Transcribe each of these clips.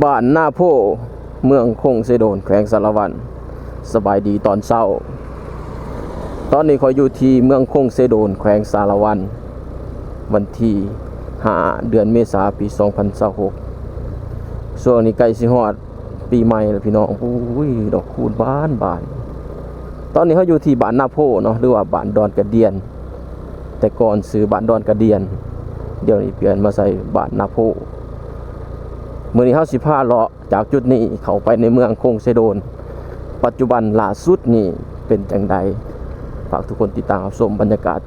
ບ້ານນາໂພ ເມືອງຄົງເຊໂດນ ແຂວງສາລະວັນ. ສະບາຍດີຕອນເຊົ້າ. ຕອນນີ້ຂ້ອຍຢູ່ທີ່ເມືອງຄົງເຊໂດນ ແຂວງສາລະວັນ. ວັນທີຫ້າ ເດືອນເມສາ ປີສອງພັນຊາວຫົກ. ຊ່ວງນີ້ໃກ້ຊິຮອດປີໃໝ່ແລ້ວພີ່ນ້ອງ. ໂອ້ຍ ດອກຄູນບານໆ. ຕອນນີ້ເຮົາຢູ່ທີ່ບ້ານນາໂພເນາະ ຫຼືວ່າບ້ານດອນກະດຽນ. ແຕ່ກ່ອນຊື່ບ້ານດອນກະດຽນ, ດຽວນີ້ປ່ຽນມາໃສ່ບ້ານນາໂພ. ມື້ນີ້ເຮົາຊິພາເລາະຈາກຈຸດນີ້ເຂົ້າໄປໃນເມືອງຄົງເຊໂດນ ປັດຈຸບັນລ່າສຸດນີ້ເປັນຈັ່ງໃດ. ຝາກທຸກຄົນຕິດຕາມຮັບຊົມບັນຍາກາດ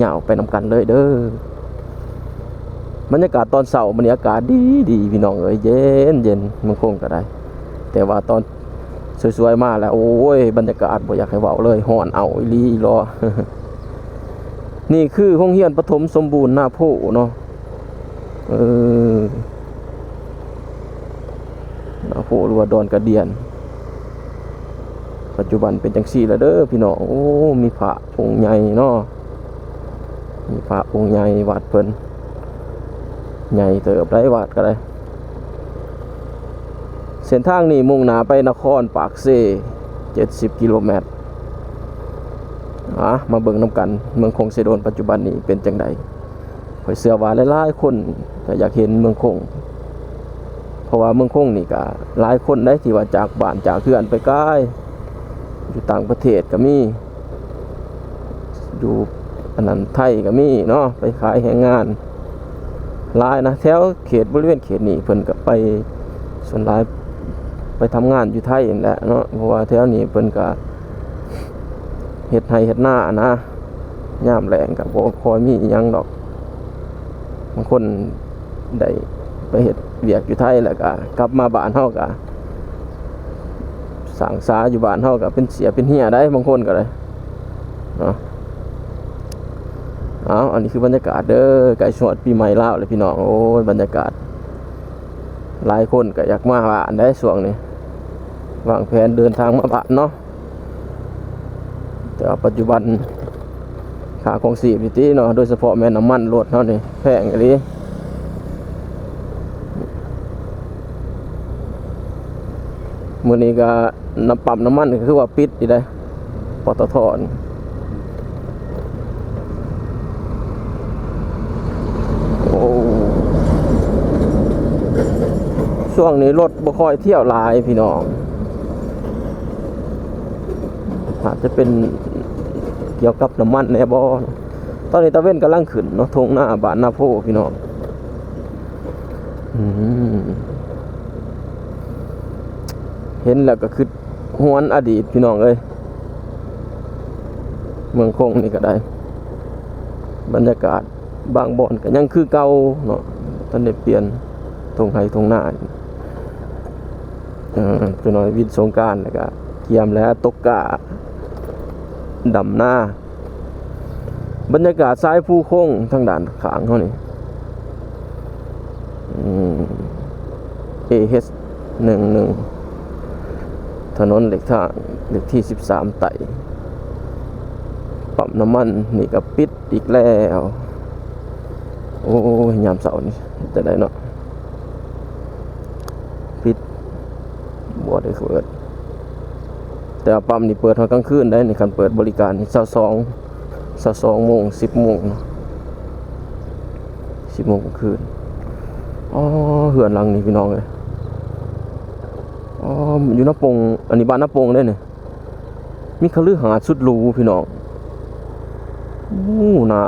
ຍາວໆໄປນຳກັນເລີຍເດີ. ບັນຍາກາດຕອນເຊົ້າມື້ນີ້ອາກາດດີໆ ພີ່ນ້ອງເອີຍ, ເຢັນໆ ເມືອງຄົງກໍໄດ້. ແຕ່ວ່າຕອນ ສວຍໆມາແລ້ວ ໂອ້ຍ ບັນຍາກາດບໍ່ຢາກໃຫ້ເວົ້າເລີຍ, ຮ້ອນເອົາອີ່ຫຼີອີ່ຫຼໍ. ນີ້ຄືໂຮງຮຽນປະຖົມສົມບູນນາໂພເນາະ. ເອີ ນາໂພ ຫຼືວ່າດອນກະດຽນ ປັດຈຸບັນເປັນຈັ່ງຊີ້ແລ້ວເດີພີ່ນ້ອງ. ໂອ້ ມີພະອົງໃຫຍ່ເນາະ, ມີພະອົງໃຫຍ່ ວັດເພິ່ນໃຫຍ່ເຕີບໄດ໋, ວັດກໍໄດ້. ເສັ້ນທາງນີ້ມຸ່ງໜ້າໄປນະຄອນປາກເຊ ເຈັດສິບກິໂລແມັດ. ອາ ມາເບິ່ງນຳກັນ ເມືອງຄົງເຊໂດນປັດຈຸບັນນີ້ເປັນຈັ່ງໃດ. ຂ້ອຍເຊື່ອວ່າຫຼາຍໆຄົນກໍຢາກເຫັນເມືອງຄົງ, ເພາະວ່າເມືອງຄົງນີ້ກໍຫຼາຍຄົນໃດ໋ທີ່ວ່າຈາກບ້ານຈາກເຮືອນໄປກາຍ, ຢູ່ຕ່າງປະເທດກໍມີ. ຢູ່ອັນນັ້ນໄທກໍມີເນາະ, ໄປຂາຍແຮງງານຫຼາຍນະ. ແຖວເຂດ ບໍລິເວນເຂດນີ້ເພິ່ນກໍໄປ ສ່ວນຫຼາຍໄປທຳງານຢູ່ໄທຫັ້ນແຫຼະເນາະ, ເພາະວ່າແຖວນີ້ເພິ່ນກໍເຮັດໄຮ່ເຮັດນານະ, ຍາມແລ້ງກໍບໍ່ຄ່ອຍມີອີ່ຫຍັງດອກ. ບາງຄົນ ໄດ້ໄປເຮັດວຽກຢູ່ໄທ ແລ້ວກະກັບມາບ້ານເຮົາກະສ້າງສາຢູ່ບ້ານເຮົາກະເປັນເສຍເປັນເຮຍໄດ໋ ບາງຄົນກະໄດ້ເນາະ. ເອົາ ອັນນີ້ຄືບັນຍາກາດເດີ ໃກ້ຊິຮອດປີໃໝ່ລາວແລ້ວພີ່ນ້ອງ. ໂອ້ຍ ບັນຍາກາດ ຫຼາຍຄົນກະຢາກມາບ້ານໄດ໋ຊ່ວງນີ້ ວາງແຜນເດີນທາງມາບ້ານເນາະ. ແຕ່ວ່າປັດຈຸບັນຄ່າຄອງຊີບນີ້ຕິເນາະ ໂດຍສະເພາະແມ່ນນ້ຳມັນລົດເຮົານີ້ແພງອີ່ຫຼີ. ມື້ນີ້ກະ ນ້ຳ ປ້ຳນ້ຳມັນກະຄືວ່າປິດຢູ່ເດ້ ປຕທ ນີ້. ໂອ້ ຊ່ວງນີ້ລົດບໍ່ຄ່ອຍທ່ຽວຫຼາຍພີ່ນ້ອງ, ອາດຈະເປັນກ່ຽວກັບນ້ຳມັນແດ່ບໍ. ຕອນນີ້ຕາເວັນກຳລັງຂຶ້ນເນາະ ທົ່ງນາບ້ານນາໂພພີ່ນ້ອງ. ອືມ ເຫັນແລ້ວກໍຄິດຫວນອະດີດພີ່ນ້ອງເອີຍ. ເມືອງຄົງນີ້ກໍໄດ້ ບັນຍາກາດບາງບ່ອນກໍຍັງຄືເກົ່າເນາະ, ບໍ່ທັນໄດ້ປ່ຽນ ທົ່ງໄຮ່ທົ່ງນາ. ເອີ ຈັກໜ້ອຍວິນສົງການແລ້ວກໍກຽມແລ້ວ ຕົກກ້າ ດຳນາ. ບັນຍາກາດສາຍພູຄົງທາງດ້ານຂ້າງເຮົານີ້ ອືມ ເອເອັດໜຶ່ງໜຶ່ງ ຖະໜົນເລກທາງ ເລກທີສິບສາມໃຕ້ ປ້ຳນ້ຳມັນນີ້ກໍປິດອີກແລ້ວ. ໂອ້ຍ ຍາມເຊົ້ານີ້ເຮັດຈັ່ງໃດເນາະ ປິດ ບໍ່ໄດ້ເປີດ. ແຕ່ວ່າປ້ຳນີ້ເປີດຮອດກາງຄືນໄດ໋ນີ້, ຄັນເປີດບໍລິການນີ້ ຊາວສອງ ຊາວສອງໂມງ ສິບໂມງເນາະ ສິບໂມງກາງຄືນ. ອໍ ເຮືອນຫຼັງນີ້ພີ່ນ້ອງເອີຍ ອໍ ຢູ່ນາປົງ, ອັນນີ້ບ້ານນາປົງເດ້ນີ້. ມີຄະລືຫາດສຸດຫຼູພີ່ນ້ອງ. ໂອ້ ໜ້າ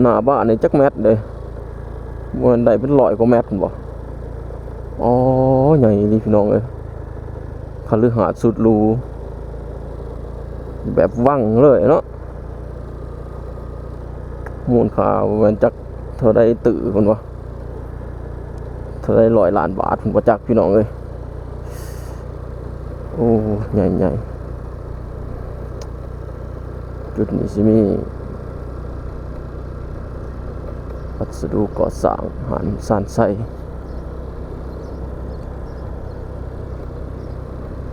ໜ້າບ້ານນີ້ຈັກແມັດເດ້ ບໍ່ແມ່ນໄດ້ເປັນຮ້ອຍກວ່າແມັດພຸ້ນບໍ? ອໍ ໃຫຍ່ອີ່ຫຼີພີ່ນ້ອງເອີຍ, ຄະລືຫາດສຸດຫຼູ ແບບວັງເລີຍເນາະ. ມູນຄ່າບໍ່ແມ່ນຈັກເທົ່າໃດຕື້ພຸ້ນບໍ? ເທົ່າໃດຮ້ອຍລ້ານບາດພຸ້ນບໍ່ຈັກພີ່ນ້ອງເອີຍ. ໂອ້ ໃຫຍ່ໆ. ຈຸດນີ້ຊິມີວັດສະດຸກໍ່ສ້າງ ຮ້ານຊານໄຊ.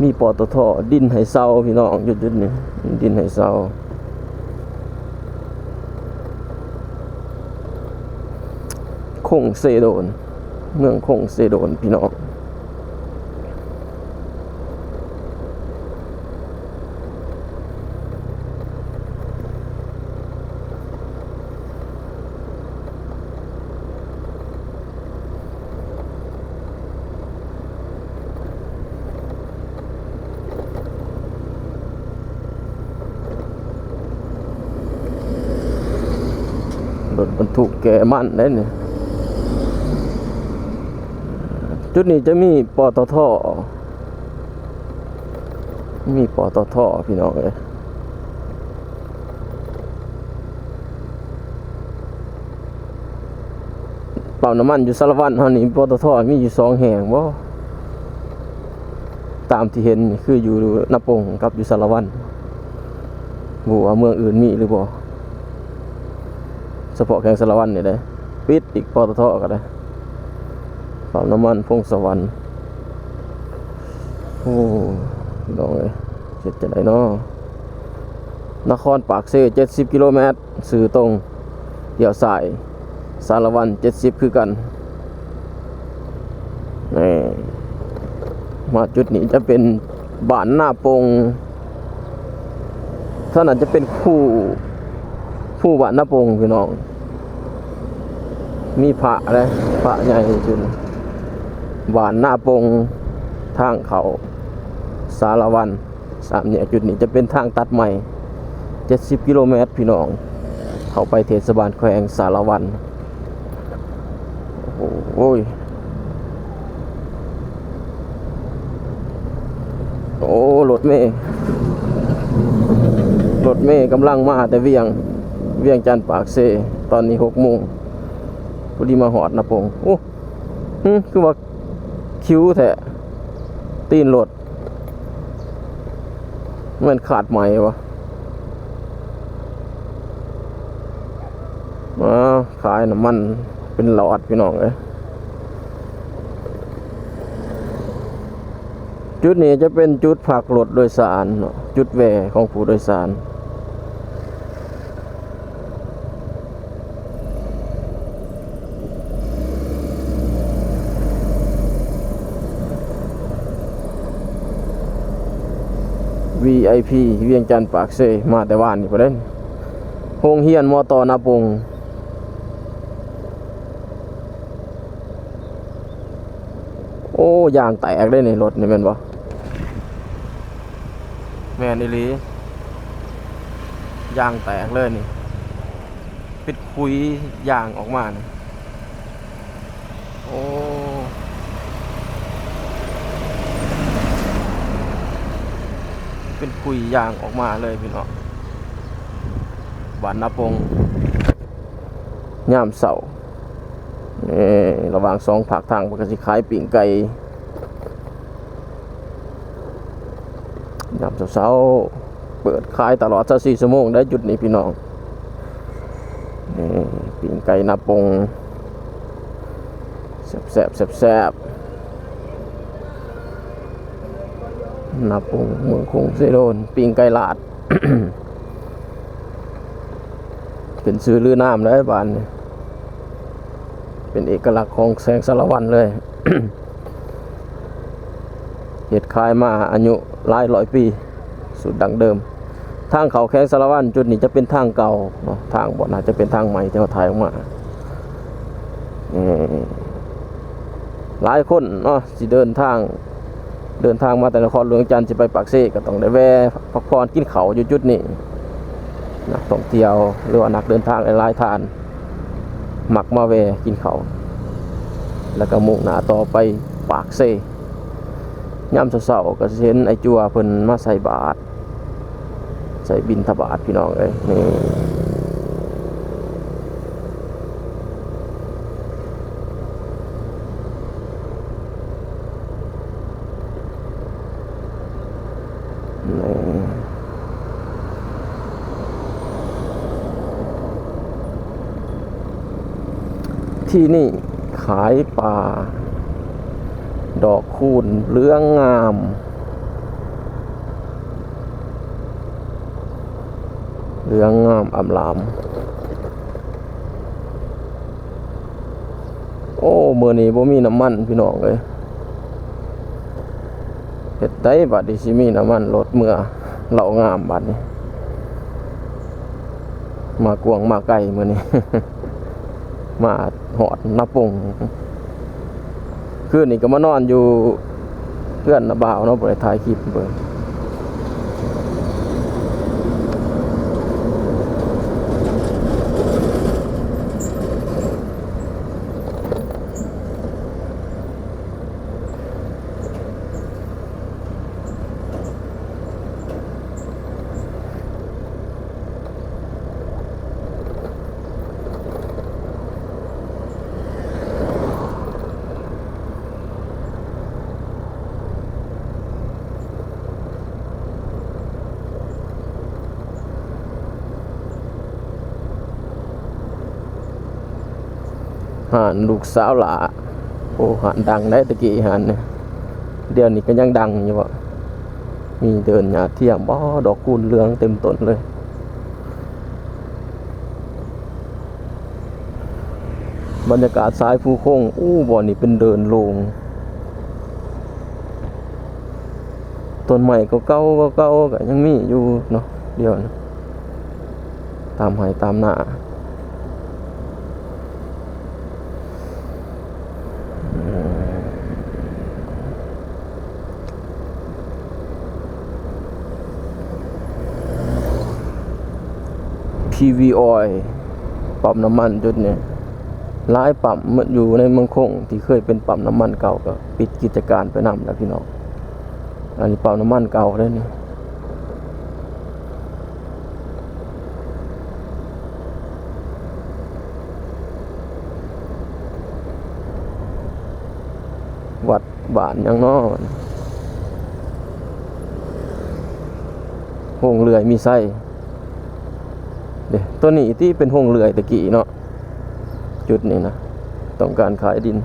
ມີ ປຕທ ດິນໃຫ້ເຊົ່າພີ່ນ້ອງ, ຈຸດໆນີ້ດິນໃຫ້ເຊົ່າ. ຄົງເຊໂດນ, ເມືອງຄົງເຊໂດນພີ່ນ້ອງ. ລົດບັນທຸກແກ່ມັນໄດ໋ນີ້. ຈຸດນີ້ຈະມີ ປຕທ ມີ ປຕທ ພີ່ນ້ອງເອີຍ. ປ້ຳນ້ຳມັນຢູ່ສາລະວັນເຮົານີ້ ປຕທ ມີຢູ່ສອງແຫ່ງບໍ? ຕາມທີ່ເຫັນຄືຢູ່ນາປົງກັບຢູ່ສາລະວັນ. ບໍ່ຮູ້ວ່າເມືອງອື່ນມີຫຼືບໍ່? ສະເພາະແຂວງສາລະວັນນີ້ເດ້ ປິດອີກ ປຕທ ກໍໄດ້. ປ້ຳນ້ຳມັນພົງສະຫວັນ. ໂອ້ ພີ່ນ້ອງເອີຍ ເຮັດຈັ່ງໃດເນາະ? ນະຄອນປາກເຊ ເຈັດສິບກິໂລແມັດ ຊື່ຕົງ ລ້ຽວຊ້າຍ ສາລະວັນ ເຈັດສິບຄືກັນ. ນີ້ ມາຈຸດນີ້ຈະເປັນບ້ານນາປົງ. ທ່ານອາດຈະເປັນພູ ພູບ້ານນາປົງພີ່ນ້ອງ. ມີພະເດ້ ພະໃຫຍ່ຢູ່ຈຸດນີ້ ບ້ານນາປົງ ທາງເຂົ້າສາລະວັນ ສາມແຍກ. ຈຸດນີ້ຈະເປັນທາງຕັດໃໝ່ ເຈັດສິບກິໂລແມັດພີ່ນ້ອງ ເຂົ້າໄປເທດສະບານແຂວງສາລະວັນ. ໂອ້ໂຫ ໂອ້ ລົດເມ ລົດເມກຳລັງມາແຕ່ວຽງ ວຽງຈັນປາກເຊ. ຕອນນີ້ຫົກໂມງ ພໍດີມາຮອດນາປົງ. ໂອ້ ຫຶ ຄືວ່າຄິວແທ້ ຕີນລົດ ແມ່ນຂາດໃໝ່ບໍ່? ມາຂາຍນ້ຳມັນເປັນຫຼອດພີ່ນ້ອງເອີຍ. ຈຸດນີ້ຈະເປັນຈຸດພັກລົດໂດຍສານເນາະ ຈຸດແວ່ຂອງຜູ້ໂດຍສານ. ວີໄອພີ ວຽງຈັນປາກເຊ ມາແຕ່ວານນີ້ພຸ້ນເດ້. ໂຮງຮຽນ ມຕ ນາປົງ. ໂອ້ ຢາງແຕກເດ້ນີ້ ລົດນີ້ແມ່ນບໍ່? ແມ່ນອີ່ຫຼີ ຢາງແຕກເລີຍນີ້ ເປັນຂຸຍຢາງອອກມານີ້. ໂອ້ ເປັນຂຸຍຢາງອອກມາເລີຍພີ່ນ້ອງ. ບ້ານນາປົງ ຍາມເຊົ້າ ນີ້ ລະຫວ່າງສອງພາກທາງ ເພິ່ນກໍຊິຂາຍປີ້ງໄກ່ ຍາມເຊົ້າໆ ເປີດຂາຍຕະຫຼອດຊາວສີ່ຊົ່ວໂມງໄດ໋ ຈຸດນີ້ພີ່ນ້ອງ. ນີ້ ປີ້ງໄກ່ນາປົງ ແຊບໆ ແຊບໆ ນາປົງ ເມືອງຄົງເຊໂດນ ປີ້ງໄກ່ລາດ. ເປັນຊື່ລືນາມເລີຍບ້ານນີ້ ເປັນເອກະລັກຂອງແຂວງສາລະວັນເລີຍ. ເຮັດຂາຍມາອາຍຸຫຼາຍຮ້ອຍປີ ສູດດັ້ງເດີມ. ທາງເຂົ້າແຂວງສາລະວັນຈຸດນີ້ຈະເປັນທາງເກົ່າເນາະ ທາງບໍ່ໜ້າຈະເປັນທາງໃໝ່ທີ່ເຮົາຖ່າຍອອກມາ. ເອີ ຫຼາຍຄົນເນາະ ຊິເດີນທາງ ເດີນທາງມາແຕ່ນະຄອນຫຼວງວຽງຈັນ ຊິໄປປາກເຊ ກໍຕ້ອງໄດ້ແວ່ພັກຜ່ອນກິນເຂົ້າຢູ່ຈຸດນີ້. ນັກທ່ອງທ່ຽວ ຫຼືວ່ານັກເດີນທາງຫຼາຍໆທ່ານ ມັກມາແວ່ກິນເຂົ້າ ແລ້ວກໍມຸ່ງໜ້າຕໍ່ໄປປາກເຊ. ຍາມເຊົ້າໆ ກໍຊິເຫັນໄອ້ຈົວເພິ່ນມາໃສ່ບາດ ໃສ່ບິນທະບາດພີ່ນ້ອງເອີຍ ນີ້ ນີ້ ທີ່ນີ້ຂາຍປາ ດອກຄູນເຫຼືອງງາມ ເຫຼືອງງາມອຳລາມ. ໂອ້ ມື້ນີ້ບໍ່ມີນ້ຳມັນພີ່ນ້ອງເອີຍ ເຮັດໃດບາດນີ້ ຊິມີນ້ຳມັນລົດເມືອເລົ່າງາມບາດນີ້. ມາກວາງມາໄກມື້ນີ້ ມາຮອດນາປົງ. ຄືນນີ້ກໍມານອນຢູ່ເຮືອນນ້າບ່າວເນາະ ບໍ່ໄດ້ຖ່າຍຄລິບເບິ່ງ. ຮ້ານລູກສາວຫຼ້າ. ໂອ້ ຮ້ານດັງໃດ໋ຕະກີ້ຮ້ານນີ້ ດຽວນີ້ກໍຍັງດັງຢູ່ບໍ່? ມີເດີ່ນຫຍ້າທຽມບໍ່? ດອກຄູນເຫຼືອງເຕັມຕົ້ນເລີຍ. ບັນຍາກາດສາຍພູຄົງ. ໂອ້ ບ່ອນນີ້ເປັນເດີ່ນໂລ່ງ. ຕົ້ນໄມ້ເກົ່າໆ ເກົ່າໆ ກໍຍັງມີຢູ່ເນາະ ດຽວນີ້ ຕາມໄຮ່ຕາມນາ. ພີວີ Oil ປ້ຳນ້ຳມັນຈຸດນີ້ ຫຼາຍປ້ຳຢູ່ໃນເມືອງຄົງ ທີ່ເຄີຍເປັນປ້ຳນ້ຳມັນເກົ່າ ກໍປິດກິດຈະການໄປນຳແລ້ວພີ່ນ້ອງ. ອັນນີ້ປ້ຳນ້ຳມັນເກົ່າເດ້ນີ້. ວັດບ້ານຫຍັງເນາະ? ໂຮງເລື່ອຍມີໄຊເດ້. ຕົວນີ້ຕິເປັນໂຮງເລື່ອຍແຕ່ກີ້ເນາະ. ຈຸດນີ້ນະ ຕ້ອງການຂາຍດິນ.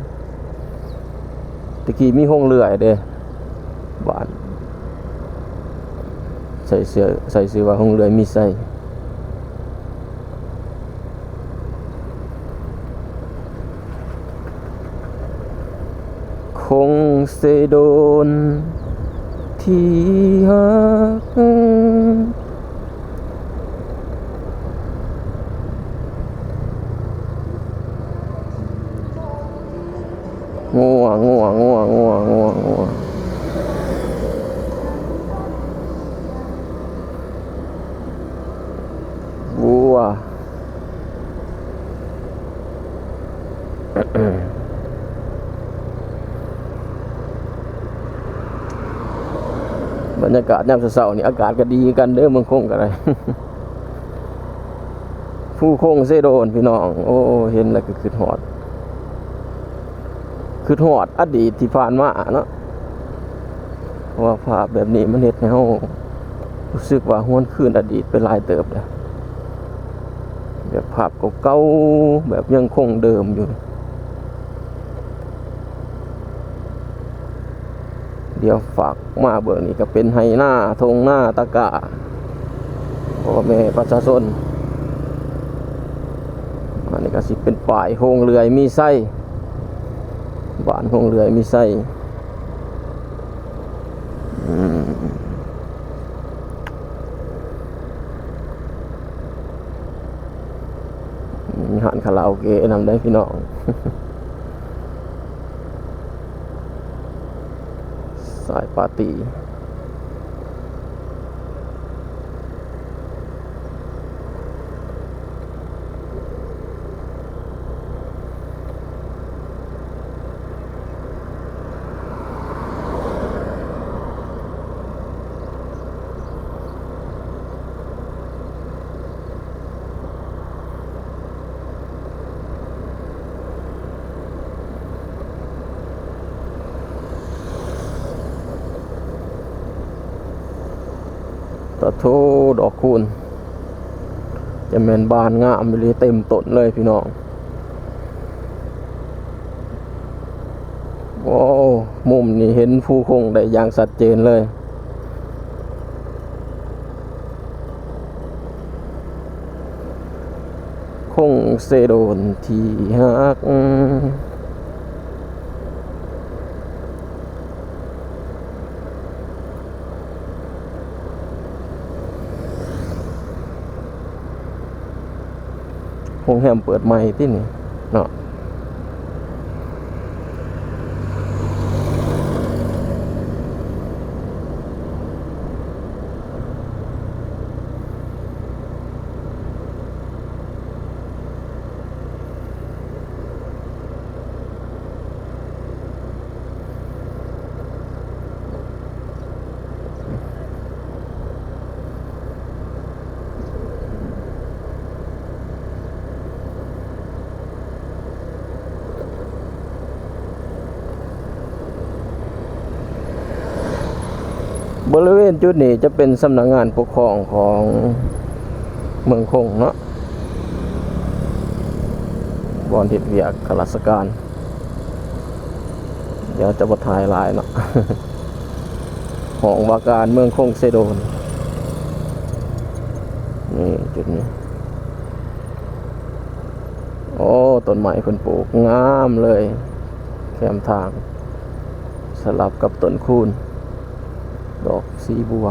ແຕ່ກີ້ມີໂຮງເລື່ອຍເດ້ ບ້ານ ໃສ່ເສື້ອ ໃສ່ຊື່ວ່າໂຮງເລື່ອຍມີໄຊ. ຄົງເຊໂດນທີ່ຮັກ. ງົວ ງົວ ງົວ ງົວ ງົວ ງົວ ງົວ. ບັນຍາກາດຍາມເຊົ້າໆນີ້ ອາກາດກໍດີຄືກັນເດີ ເມືອງຄົງກໍໄດ້. ພູຄົງເຊໂດນ ພີ່ນ້ອງ. ໂອ້ ເຫັນແລ້ວກໍຄິດຮອດ ຄິດຮອດອະດີດທີ່ຜ່ານມາເນາະ. ເພາະວ່າພາບແບບນີ້ມັນເຮັດໃຫ້ເຮົາຮູ້ສຶກວ່າຫວນຄືນອະດີດໄປຫຼາຍເຕີບແລ້ວ ແບບພາບເກົ່າໆ ແບບຍັງຄົງເດີມຢູ່. ດຽວຝາກມາເບິ່ງ ນີ້ກໍເປັນໄຮ່ນາ ທົ່ງນາ ຕະກ້າ ພໍ່ແມ່ປະຊາຊົນ. ອັນນີ້ກໍຊິເປັນປ້າຍໂຮງເລື່ອຍມີໄຊ ບ້ານໂຮງເລື່ອຍມີໄຊ. ອືມ ມີຮ້ານຄາຣາໂອເກະນຳໄດ໋ພີ່ນ້ອງ. ສາຍປາຕີ. ປະໂທ ດອກຄູນ ຈະແມ່ນບານງາມອີ່ຫຼີ ເຕັມຕົ້ນເລີຍພີ່ນ້ອງ. ໂອ້ ມຸມນີ້ເຫັນພູຄົງໄດ້ຢ່າງຊັດເຈນເລີຍ. ຄົງເຊໂດນທີ່ຮັກ. ໂຮງແຮມເປີດໃໝ່ຕິນີ້ເນາະ. ບໍລິເວນຈຸດນີ້ຈະເປັນສຳນັກງານປົກຄອງຂອງເມືອງຄົງເນາະ. ບ່ອນເຮັດວຽກຂ້າລາຊະການ. ດຽວຈະບໍ່ຖ່າຍຫຼາຍເນາະ. ຫ້ອງວ່າການເມືອງຄົງເຊໂດນ ນີ້ຈຸດນີ້. ໂອ້ ຕົ້ນໄມ້ເພິ່ນປູກງາມເລີຍ ແຄມທາງ ສະຫຼັບກັບຕົ້ນຄູນ ດອກສີບົວ.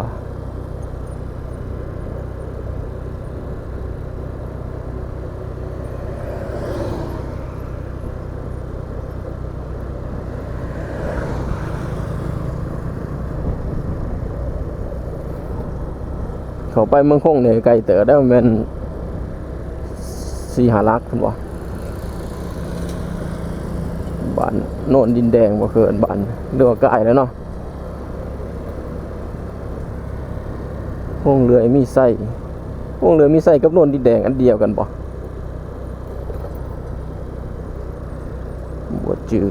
ເຂົ້າໄປເມືອງຄົງນີ້ໄກເຕີບເດີ້ ແມ່ນສີ່ຫ້າຫຼັກພຸ້ນບໍ່? ບ້ານໂນນດິນແດງບໍ່ ເອີ້ນບ້ານ ຫຼືວ່າກາຍແລ້ວເນາະ. ໂຮງເລື່ອຍມີໄຊ ໂຮງເລື່ອຍມີໄຊກັບໂນນດິນແດງອັນດຽວກັນບໍ່? ບໍ່ຈື່.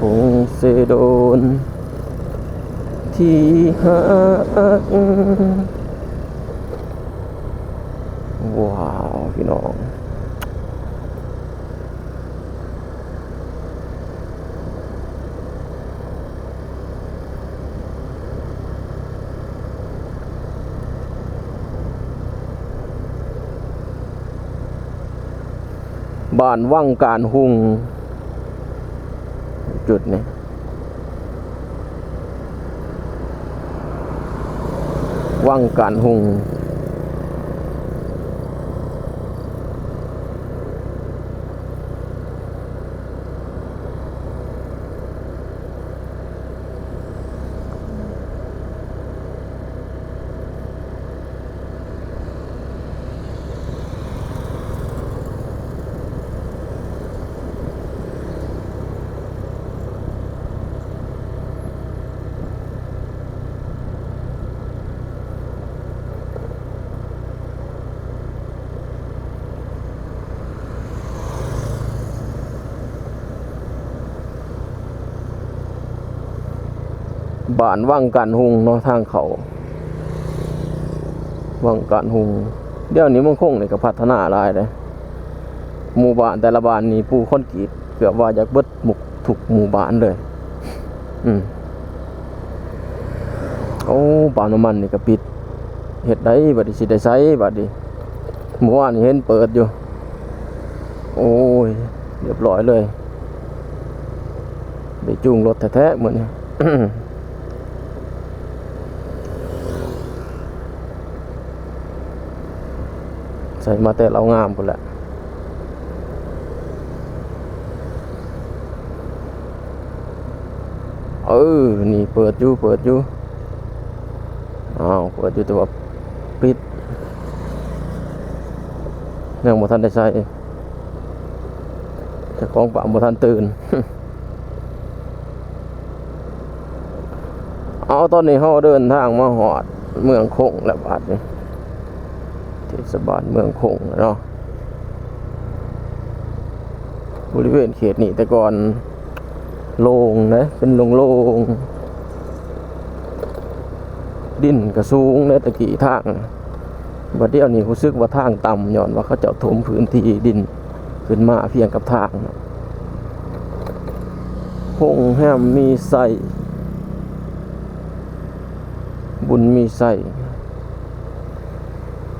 ຄົງເຊໂດນທີ່ຮັກ. ວ້າວ ພີ່ນ້ອງ. ບ້ານວັງການຮຸ່ງ ຈຸດນີ້ ວັງການຮຸ່ງ. ບ້ານວັງການຮຸ່ງເນາະ ທາງເຂົ້າວັງການຮຸ່ງ. ດຽວນີ້ເມືອງຄົງນີ້ກໍພັດທະນາຫຼາຍເດ້ ໝູ່ບ້ານແຕ່ລະບ້ານນີ້ປູຄອນກຣີດເກືອບວ່າຢາກເບິດໝົດທຸກໝູ່ບ້ານເລີຍ. ອືມ ໂອ້ ປໍ້ານ້ຳມັນນີ້ກໍປິດ ເຮັດໃດບັດນີ້ ຊິໄດ້ໃຊ້ບັດນີ້? ເມື່ອວານນີ້ເຫັນເປີດຢູ່. ໂອ້ຍ ຮຽບຮ້ອຍເລີຍ ໄດ້ຈູງລົດແທ້ໆມື້ນີ້. ໃສ່ມາແຕ່ລາວງາມພຸ້ນແຫຼະ. ເອີ ນີ້ເປີດຢູ່ ເປີດຢູ່. ອ້າວ ເປີດຢູ່ ແຕ່ວ່າປິດ ຍັງບໍ່ທັນໄດ້ໃສ່ ເຈົ້າຂອງປ້າມບໍ່ທັນຕື່ນ. ເອົາ ຕອນນີ້ເຮົາເດີນທາງມາຮອດເມືອງຄົງແລ້ວບາດນີ້ ເທດສະບານເມືອງຄົງແລ້ວເນາະ. ບໍລິເວນເຂດນີ້ແຕ່ກ່ອນໂລ່ງເດ້ ເປັນໂລ່ງໆ ດິນກໍສູງເດ້ແຕ່ກີ້ທາງ. ບັດດຽວນີ້ຮູ້ສຶກວ່າທາງຕ່ຳ ຍ້ອນວ່າເຂົາເຈົ້າຖົມພື້ນທີ່ດິນຂຶ້ນມາພຽງກັບທາງ. ໂຮງແຮມມີໄຊ ບຸນມີໄຊ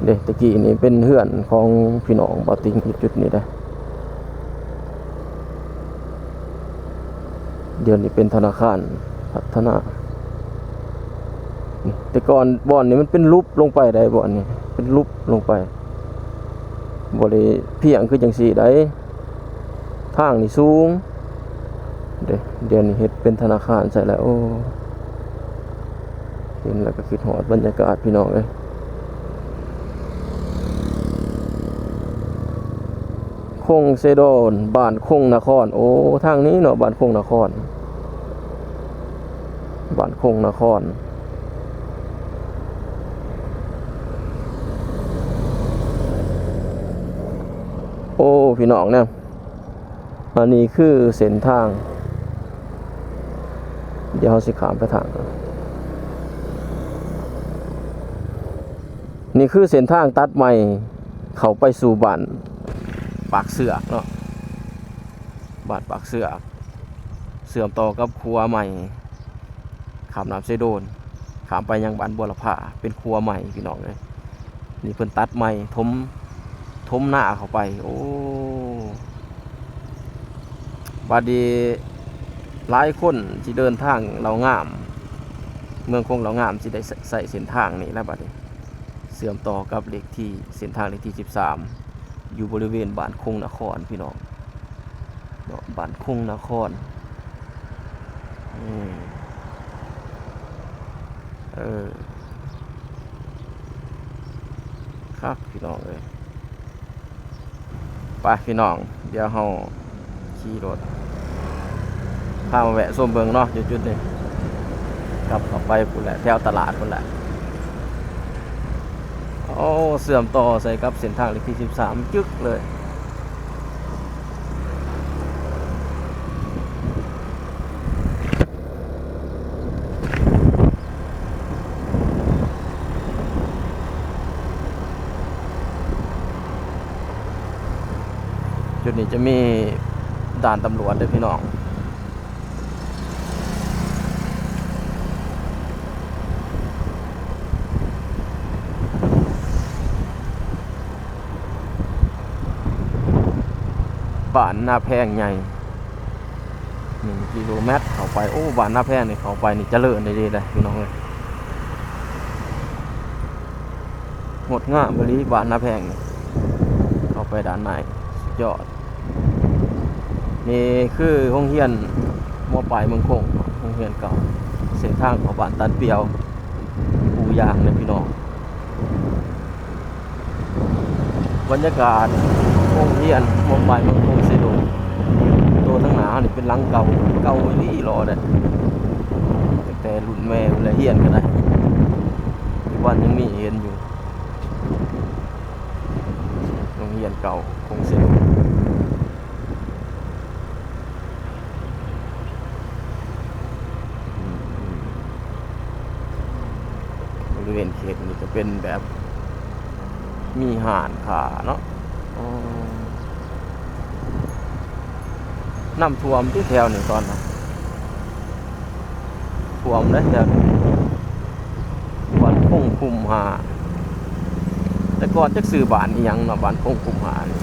ເດ້ ແຕ່ກີ້ນີ້ເປັນເຮືອນຂອງພີ່ນ້ອງບ່າວຕິງຢູ່ຈຸດນີ້ເດ້. ດຽວນີ້ເປັນທະນາຄານພັດທະນາ. ແຕ່ກ່ອນບ່ອນນີ້ມັນເປັນຫຼຸບລົງໄປໄດ໋ ບ່ອນນີ້ເປັນຫຼຸບລົງໄປ ບໍ່ໄດ້ພຽງຄືຈັ່ງຊີ້ໄດ໋. ທາງນີ້ສູງເດ້ ດຽວນີ້ເຮັດເປັນທະນາຄານໃສ່ແລ້ວ. ໂອ້ ເຫັນແລ້ວກໍຄິດຮອດບັນຍາກາດ ພີ່ນ້ອງເອີຍ. ຄົງເຊໂດນ ບ້ານຄົງນະຄອນ. ໂອ້ ທາງນີ້ເນາະ ບ້ານຄົງນະຄອນ ບ້ານຄົງນະຄອນ. ໂອ້ ພີ່ນ້ອງເນາະ ອັນນີ້ຄືເສັ້ນທາງ ດຽວເຮົາຊິຂ້າມໄປທາງ ນີ້ຄືເສັ້ນທາງຕັດໃໝ່ເຂົ້າໄປສູ່ບ້ານປາກເຊືອກເນາະ ບ້ານປາກເຊືອກ ເຊື່ອມຕໍ່ກັບຂົວໃໝ່ ຂ້າມນ້ຳເຊໂດນ ຂ້າມໄປຍັງບ້ານບົວລະພາ ເປັນຂົວໃໝ່ພີ່ນ້ອງເອີຍ. ນີ້ເພິ່ນຕັດໃໝ່ ຖົມ ຖົມນາເຂົ້າໄປ ໂອ້ ບາດນີ້ຫຼາຍຄົນຊິເດີນທາງເຫຼົ່າງາມ ເມືອງຄົງເຫຼົ່າງາມ ຊິໄດ້ໃຊ້ເສັ້ນທາງນີ້ແລ້ວບາດນີ້ ເຊື່ອມຕໍ່ກັບເລກທີ ເສັ້ນທາງເລກທີສິບສາມ ຢູ່ບໍລິເວນບ້ານຄົງນະຄອນ ພີ່ນ້ອງເນາະ ບ້ານຄົງນະຄອນ ອືມ ເອີ ຄັກພີ່ນ້ອງເອີຍ. ໄປພີ່ນ້ອງ ດຽວເຮົາຂີ່ລົດ ພາມາແວະຊົມເບິ່ງເນາະ ຢູ່ຈຸດນີ້ ກັບເຂົ້າໄປພຸ້ນແຫຼະ ແຖວຕະຫຼາດພຸ້ນແຫຼະ. ໂອ້ ເຊື່ອມຕໍ່ໃສ່ກັບເສັ້ນທາງເລກທີສິບສາມ ຈຶກເລີຍ. ຈຸດນີ້ຈະມີດ່ານຕຳຫຼວດເດີພີ່ນ້ອງ. ບ້ານນາແພງໃຫຍ່ ໜຶ່ງກິໂລແມັດເຂົ້າໄປ. ໂອ້ ບ້ານນາແພງນີ້ເຂົ້າໄປນີ້ຈະເລີນດີໆເດ້ພີ່ນ້ອງເອີຍ ງົດງາມອີ່ຫຼີບ້ານນາແພງນີ້. ເຂົ້າໄປດ້ານໃນ ສຸດຍອດ. ນີ້ຄືໂຮງຮຽນ ມ.ປາຍເມືອງຄົງ ໂຮງຮຽນເກົ່າ. ເສັ້ນທາງເຂົ້າບ້ານຕານປຽວ ພູຢາງເດີພີ່ນ້ອງ. ບັນຍາກາດໂຮງຮຽນ ມ.ປາຍເມືອງຄົງເຊໂດນ. ໂຕທາງໜ້ານີ້ເປັນຫຼັງເກົ່າ ເກົ່າອີ່ຫຼີຫຼໍ່ເດ້ ຕັ້ງແຕ່ລຸ້ນແມ່ພຸ້ນແຫຼະ ຮຽນກໍໄດ້ ປັດຈຸບັນຍັງມີໃຫ້ເຫັນຢູ່. ໂຮງຮຽນເກົ່າຄົງເຊໂດນ. ອືມ ບໍລິເວນເຂດນີ້ຈະເປັນແບບມີຮ້ານຄ້າເນາະ. ອໍ ນ້ຳຖ້ວມຕິແຖວນີ້ຕອນນັ້ນ ຖ້ວມເດ້ແຖວນີ້ ບ້ານຄົງຄຸ້ມຫ້າ. ແຕ່ກ່ອນຈັກຊື່ບ້ານອີ່ຫຍັງເນາະ ບ້ານຄົງຄຸ້ມຫ້ານີ້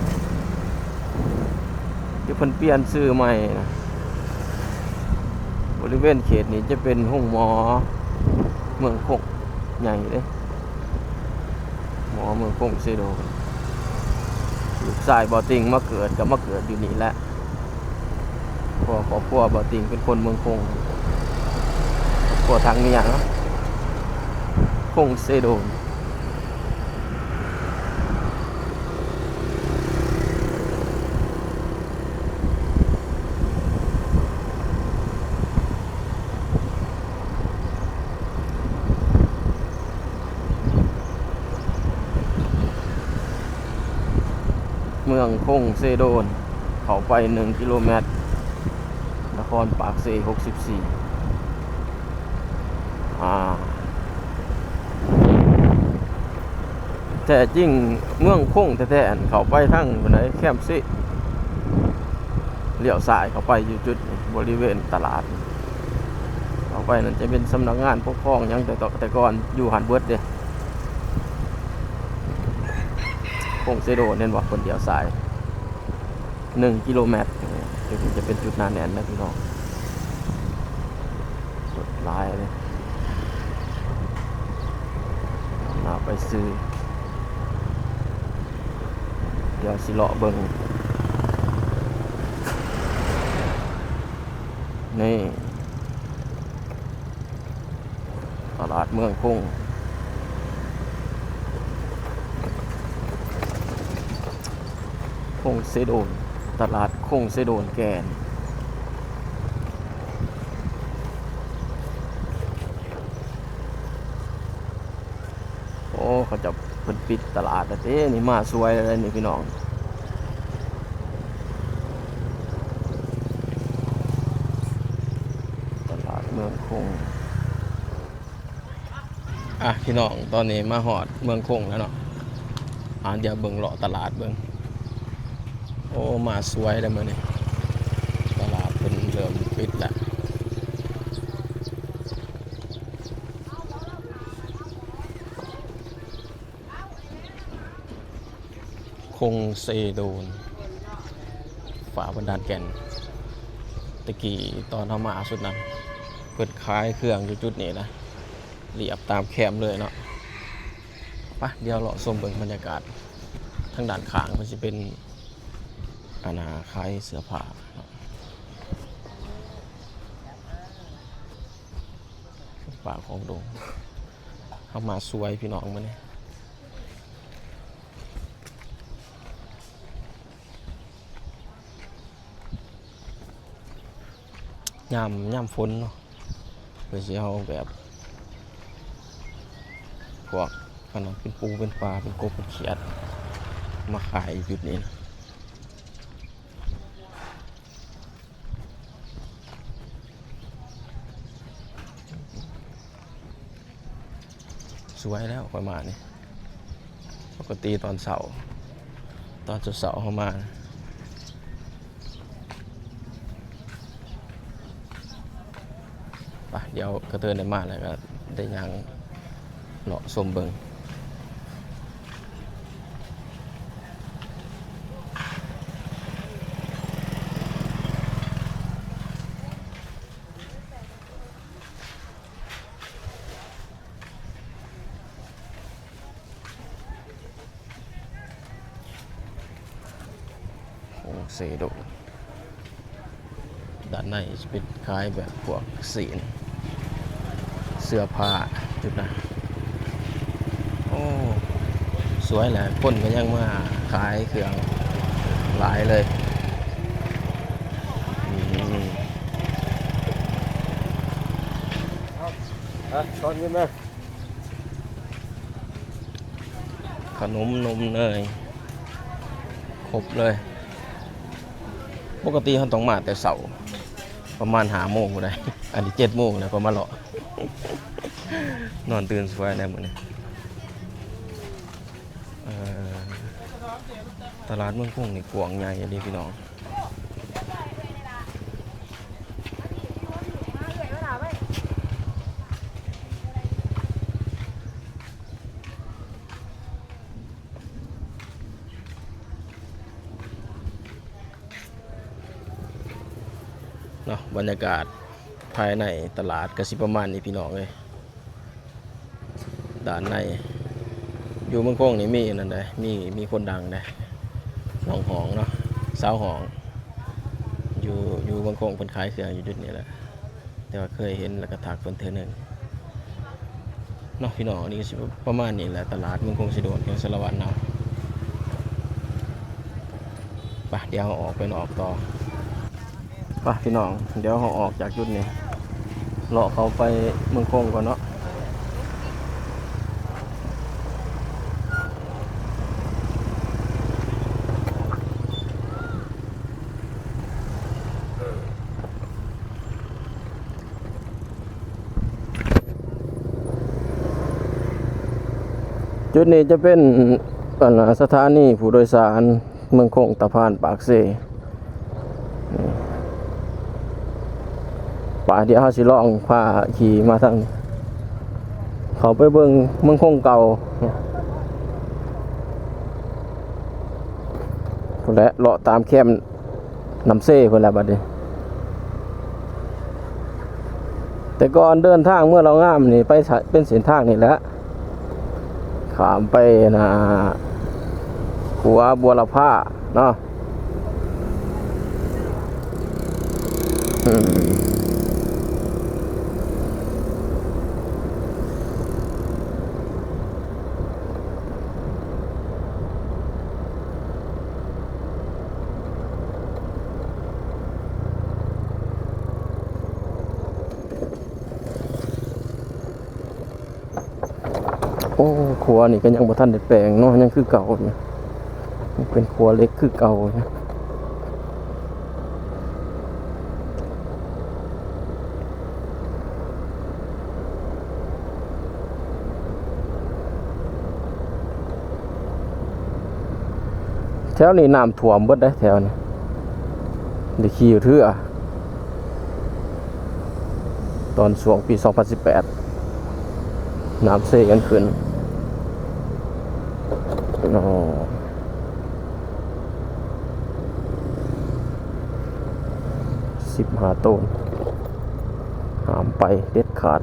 ທີ່ເພິ່ນປ່ຽນຊື່ໃໝ່ນະ. ບໍລິເວນເຂດນີ້ຈະເປັນໂຮງໝໍເມືອງຄົງໃຫຍ່ເດ້ ໝໍເມືອງຄົງເຊໂດ. ລູກຊາຍບ່າວຕິ່ງມາເກີດ ກໍມາເກີດຢູ່ນີ້ແຫຼະ ເພາະວ່າຄອບຄົວບ່າວຕິ່ງເປັນຄົນເມືອງຄົງ ຄອບຄົວທາງເມຍເນາະ ຄົງເຊໂດ. ເມືອງຄົງເຊໂດນ ເຂົ້າໄປໜຶ່ງກິໂລແມັດ ນະຄອນປາກເຊຫົກສິບສີ່. ອ່າ ແທ້ຈິງເມືອງຄົງແທ້ໆ ເຂົ້າໄປທາງພຸ້ນໃດ ແຄມເຊ ລ້ຽວຊ້າຍເຂົ້າໄປຢູ່ຈຸດນີ້ ບໍລິເວນຕະຫຼາດ ເຂົ້າໄປນັ້ນຈະເປັນສຳນັກງານປົກຄອງຫຍັງ ແຕ່ ແຕ່ກ່ອນຢູ່ຫັ້ນເບິດເດ້. ຄົງເຊໂດນ ເຫັນບໍ່ ຄົນດຽວສາຍ ໜຶ່ງກິໂລແມັດ ຈະເປັນຈຸດໜາແໜ້ນນະພີ່ນ້ອງ ລົດຫຼາຍເລີຍ ໜ້າໄປຊື່. ດຽວຊິເລາະເບິ່ງ ນີ້ ຕະຫຼາດເມືອງຄົງ ຄົງເຊໂດນ ຕະຫຼາດຄົງເຊໂດນແກ່ນ. ໂອ້ ເຂົາເຈົ້າເພິ່ນປິດຕະຫຼາດແລ້ວເດ້ ນີ້ມາສວຍແລ້ວເດ້ນີ້ພີ່ນ້ອງ. ເມືອງຄົງ. ອ່ະ ພີ່ນ້ອງ, ຕອນນີ້ມາຮອດເມືອງຄົງແລ້ວເນາະ. ອ່າ ດຽວເບິ່ງເລາະຕະຫຼາດເບິ່ງ. ໂອ້ ມາສວຍແລ້ວມື້ນີ້, ຕະຫຼາດເພິ່ນເລີ່ມປິດແລ້ວ. ຄົງເຊໂດນ ຝາບັນດານແກ່ນ. ແຕ່ກີ້ຕອນເຮົາມາຊຸດນັ້ນ ເພິ່ນຂາຍເຄື່ອງຢູ່ຈຸດນີ້ນະ, ລຽບຕາມແຄມເລີຍເນາະ. ໄປ ດຽວເລາະຊົມເບິ່ງບັນຍາກາດ. ທາງດ້ານຂ້າງມັນຊິເປັນ ອັນນ່າ ຂາຍເສື້ອຜ້າເນາະ. ປ່າຂອງດົງ. ເຮົາມາສວຍພີ່ນ້ອງມື້ນີ້. ຍາມ ຍາມຝົນເນາະ, ເພິ່ນຊິເອົາແບບ ພວກອັນນັ້ນ ເປັນປູເປັນປາ ເປັນກົບເປັນຂຽດ ມາຂາຍຢູ່ຈຸດນີ້ນະ. ສວຍແລ້ວຂ້ອຍມານີ້. ປົກກະຕິຕອນເຊົ້າ ຕອນເຊົ້າໆເຮົາມາ. ໄປ ດຽວກະເທີນໄດ້ມາແລ້ວກະໄດ້ຍ່າງເລາະຊົມເບິ່ງ. ໂອເຊໂດ ດ້ານໃນຈະເປັນຂາຍແບບພວກຊີ້ນ ເສື້ອຜ້າຈຸດນະ. ໂອ້ ສວຍແຫຼະ, ຄົນກະຍັງມາຂາຍເຄື່ອງຫຼາຍເລີຍ. ອືມ ຮະ ຊ້ອນເງິນມາ. ຂະໜົມນົມເນີຍ ຄົບເລີຍ. ປົກກະຕິເຮົາຕ້ອງມາແຕ່ເຊົ້າ ປະມານຫ້າໂມງພຸ້ນໃດ໋, ອັນນີ້ເຈັດໂມງແລ້ວກໍມາເລາະ. ນອນຕື່ນສວຍແດ່ມື້ນີ້. ເອີ ຕະຫຼາດເມືອງຄົງນີ້ກວ້າງໃຫຍ່ເດ້ພີ່ນ້ອງ. ເນາະ ບັນຍາກາດພາຍໃນຕະຫຼາດກະຊິປະມານນີ້ພີ່ນ້ອງເອີຍ. ດ້ານໃນ ຢູ່ເມືອງຄົງນີ້ມີອັນນັ້ນໃດ໋ ມີ ມີຄົນດັງໃດ໋ ນ້ອງຫອງເນາະ ສາວຫອງ ຢູ່ ຢູ່ເມືອງຄົງ ເພິ່ນຂາຍເຄື່ອງຢູ່ຈຸດນີ້ແຫຼະ ແຕ່ວ່າເຄີຍເຫັນແລ້ວກະທັກເພິ່ນເທື່ອໜຶ່ງເນາະພີ່ນ້ອງ. ອັນນີ້ກະຊິປະມານນີ້ແຫຼະ ຕະຫຼາດເມືອງຄົງເຊໂດນ ແຂວງສາລະວັນເຮົາ. ໄປ ດຽວເຮົາອອກໄປນອກຕໍ່. ໄປພີ່ນ້ອງ, ດຽວເຮົາອອກຈາກຈຸດນີ້ ເລາະເຂົ້າໄປເມືອງຄົງກ່ອນເນາະ. ຈຸດນີ້ຈະເປັນ ອັນ ສະຖານີຜູ້ໂດຍສານເມືອງຄົງຕາພານປາກເຊ. ໄປ ດຽວເຮົາຊິລອງພາຂີ່ມາທາງນີ້ ເຂົ້າໄປເບິ່ງເມືອງຄົງເກົ່າ. ພຸ້ນແຫຼະ ເລາະຕາມແຄມ ນ້ຳເຊພຸ້ນແຫຼະບັດນີ້. ແຕ່ກ່ອນເດີນທາງເມືອງເລົ່າງາມນີ້ໄປ ເປັນເສັ້ນທາງນີ້ແຫຼະ ຂ້າມໄປໜ້າຂົວບົວລະພາເນາະ. ອືມ. ໂອ້ ຂົວນີ້ກະຍັງບໍ່ທັນໄດ້ແປງເນາະ ຍັງຄືເກົ່າຢູ່ ຍັງເປັນຂົວເຫຼັກຄືເກົ່າຢູ່. ແຖວນີ້ນ້ຳຖ້ວມເບິດເດ້ ແຖວນີ້ ໄດ້ຂີ່ຢູ່ເທື່ອ ຕອນຊ່ວງປີສອງພັນສິບແປດ ນ້ຳເຊກັນຂຶ້ນ. ໂອ້ ສິບຫ້າໂຕນ ຫ້າມໄປເດັດຂາດ.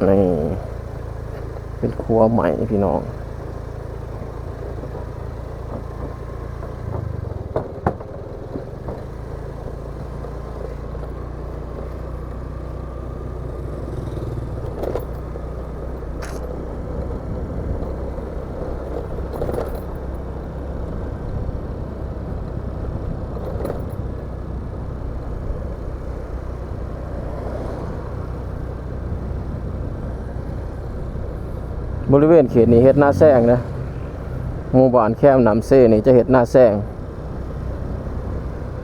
ນີ້ເປັນຄົວໃໝ່ພີ່ນ້ອງ. ບໍລິເວນເຂດນີ້ເຮັດນາແຊງເດ້ ໝູ່ບ້ານແຄມນ້ຳເຊນີ້ຈະເຮັດນາແຊງ.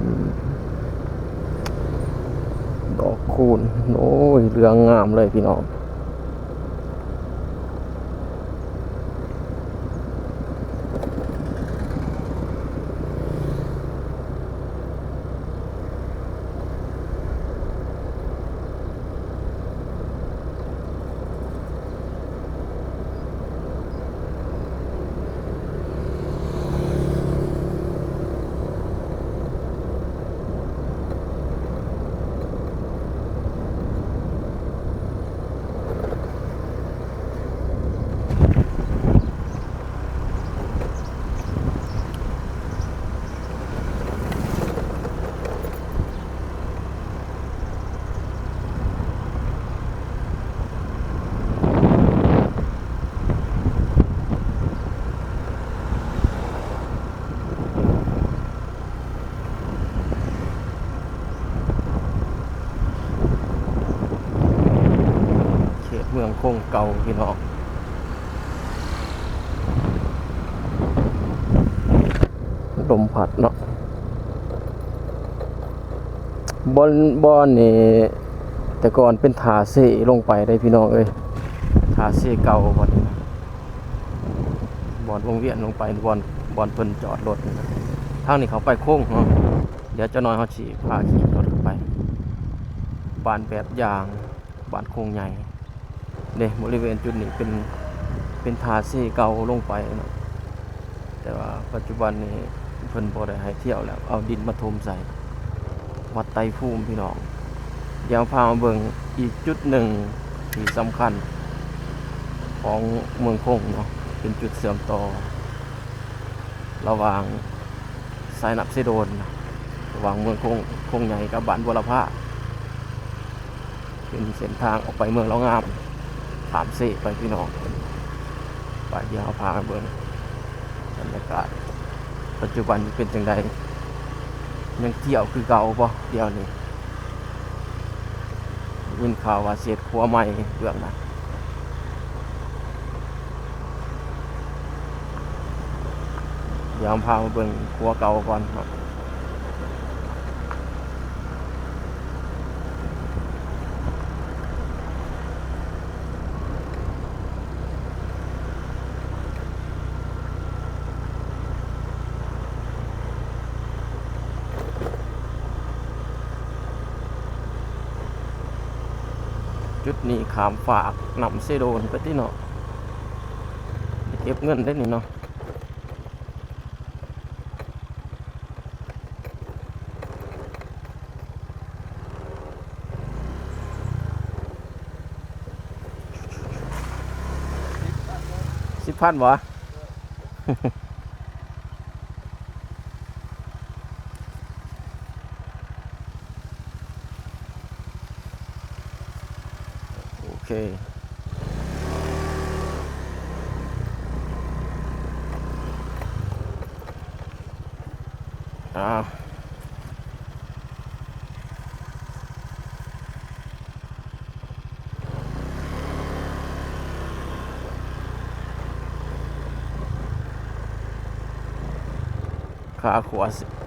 ອືມ ດອກຄູນ ໂອ້ຍ ເຫຼືອງງາມເລີຍພີ່ນ້ອງ. ເຂດເມືອງຄົງເກົ່າພີ່ນ້ອງ. ລົມພັດເນາະ. ບ່ອນ ບ່ອນນີ້ແຕ່ກ່ອນເປັນທ່າເຊລົງໄປເດ້ພີ່ນ້ອງເອີຍ ທ່າເຊເກົ່າບ່ອນນີ້ ບ່ອນວົງວຽນລົງໄປ ບ່ອນ ບ່ອນເພິ່ນຈອດລົດນີ້ນະ. ທາງນີ້ເຂົ້າໄປຄົງເນາະ ດຽວຈັກໜ້ອຍເຮົາຊິພາຂີ່ລົດໄປ ບ້ານແບບຢ່າງ ບ້ານຄົງໃຫຍ່ເດ້. ບໍລິເວນຈຸດນີ້ເປັນ ເປັນທ່າເຊເກົ່າລົງໄປເນາະ ແຕ່ວ່າປັດຈຸບັນນີ້ເພິ່ນບໍ່ໄດ້ໃຫ້ທ່ຽວແລ້ວ ເອົາດິນມາຖົມໃສ່. ວັດໄຕພູມພີ່ນ້ອງ. ດຽວພາມາເບິ່ງອີກຈຸດໜຶ່ງທີ່ສຳຄັນຂອງເມືອງຄົງເນາະ ເປັນຈຸດເຊື່ອມຕໍ່ລະຫວ່າງສາຍນ້ຳເຊໂດນ ລະຫວ່າງເມືອງຄົງ ຄົງໃຫຍ່ກັບບ້ານບົວລະພາ. ເປັນເສັ້ນທາງອອກໄປເມືອງເລົ່າງາມ ຂ້າມເຊໄປພີ່ນ້ອງ. ໄປ ດຽວເຮົາພາໄປເບິ່ງບັນຍາກາດປັດຈຸບັນເປັນຈັ່ງໃດ ຍັງທ່ຽວຄືເກົ່າບໍ່ດຽວນີ້? ໄດ້ຍິນຂ່າວວ່າຊິເຮັດຂົວໃໝ່ເບື້ອງນັ້ນ. ດຽວເຮົາພາມາເບິ່ງຂົວເກົ່າກ່ອນເນາະ. ຈຸດນີ້ຂ້າມຟາກນ້ຳເຊໂດນໄປຕິເນາະ. ໄປເກັບເງິນໄດ້ນີ້ເນາະ. ສິບພັນບໍ່? ໂອເຄ ອາ ຄ່າຂົວ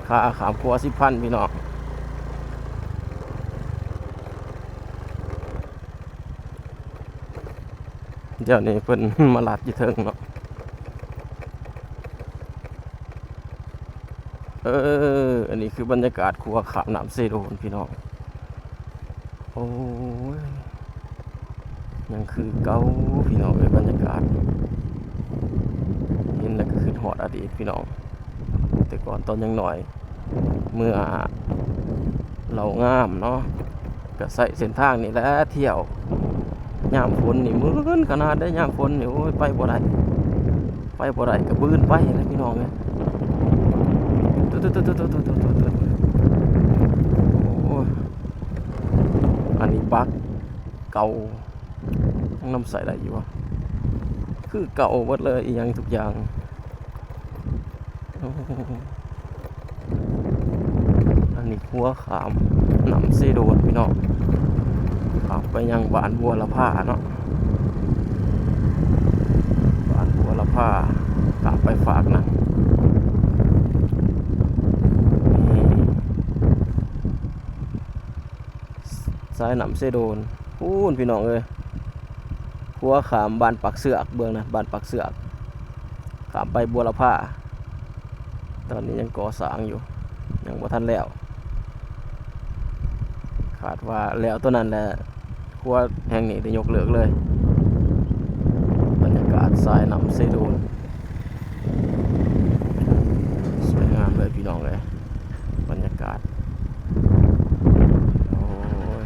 ຄ່າຂ້າມຂົວສິບພັນ ພີ່ນ້ອງ. ດຽວນີ້ເພິ່ນມາລັດຢູ່ເທິງເນາະ. ເອີ ອັນນີ້ຄືບັນຍາກາດຂົວຂ້າມນ້ຳເຊໂດນພີ່ນ້ອງ. ໂອ້ຍ ຍັງຄືເກົ່າພີ່ນ້ອງເອີຍ ບັນຍາກາດ ເຫັນແລ້ວກໍຄິດຮອດອະດີດພີ່ນ້ອງ. ແຕ່ກ່ອນຕອນຍັງນ້ອຍ ເມື່ອເລົ່າງາມເນາະ ກໍໃຊ້ເສັ້ນທາງນີ້ແຫຼະທ່ຽວ. ຍາມຝົນນີ້ມື່ນຂະໜາດເດ້ ຍາມຝົນນີ້ ໂອ້ຍ ໄປບໍ່ໄດ້ ໄປບໍ່ໄດ້ກໍບືນໄປແຫຼະພີ່ນ້ອງເອີຍ. ໂອ້ຍ ອັນນີ້ບັກເກົ່າ ຍັງນຳໃຊ້ໄດ້ຢູ່ ຄືເກົ່າໝົດເລີຍ ອີ່ຫຍັງທຸກຢ່າງ. ອັນນີ້ຂົວຂ້າມນ້ຳເຊໂດນພີ່ນ້ອງ ຂ້າມໄປຍັງບ້ານບົວລະພາເນາະ ບ້ານບົວລະພາ ຂ້າມໄປຟາກນັ້ນ ນີ້ ສາຍນ້ຳເຊໂດນ ພຸ້ນພີ່ນ້ອງເອີຍ ຂົວຂ້າມບ້ານປາກເຊືອກ ເບື້ອງນັ້ນບ້ານປາກເຊືອກ ຂ້າມໄປບົວລະພາ. ຕອນນີ້ຍັງກໍ່ສ້າງຢູ່ ຍັງບໍ່ທັນແລ້ວ ຄາດວ່າແລ້ວຕົວນັ້ນແຫຼະ ຂົວແຫ່ງນີ້ໄດ້ຍົກເລີກເລີຍ. ບັນຍາກາດສາຍນ້ຳເຊໂດນ ສວຍງາມເລີຍພີ່ນ້ອງເອີຍ ບັນຍາກາດ ໂອ້ຍ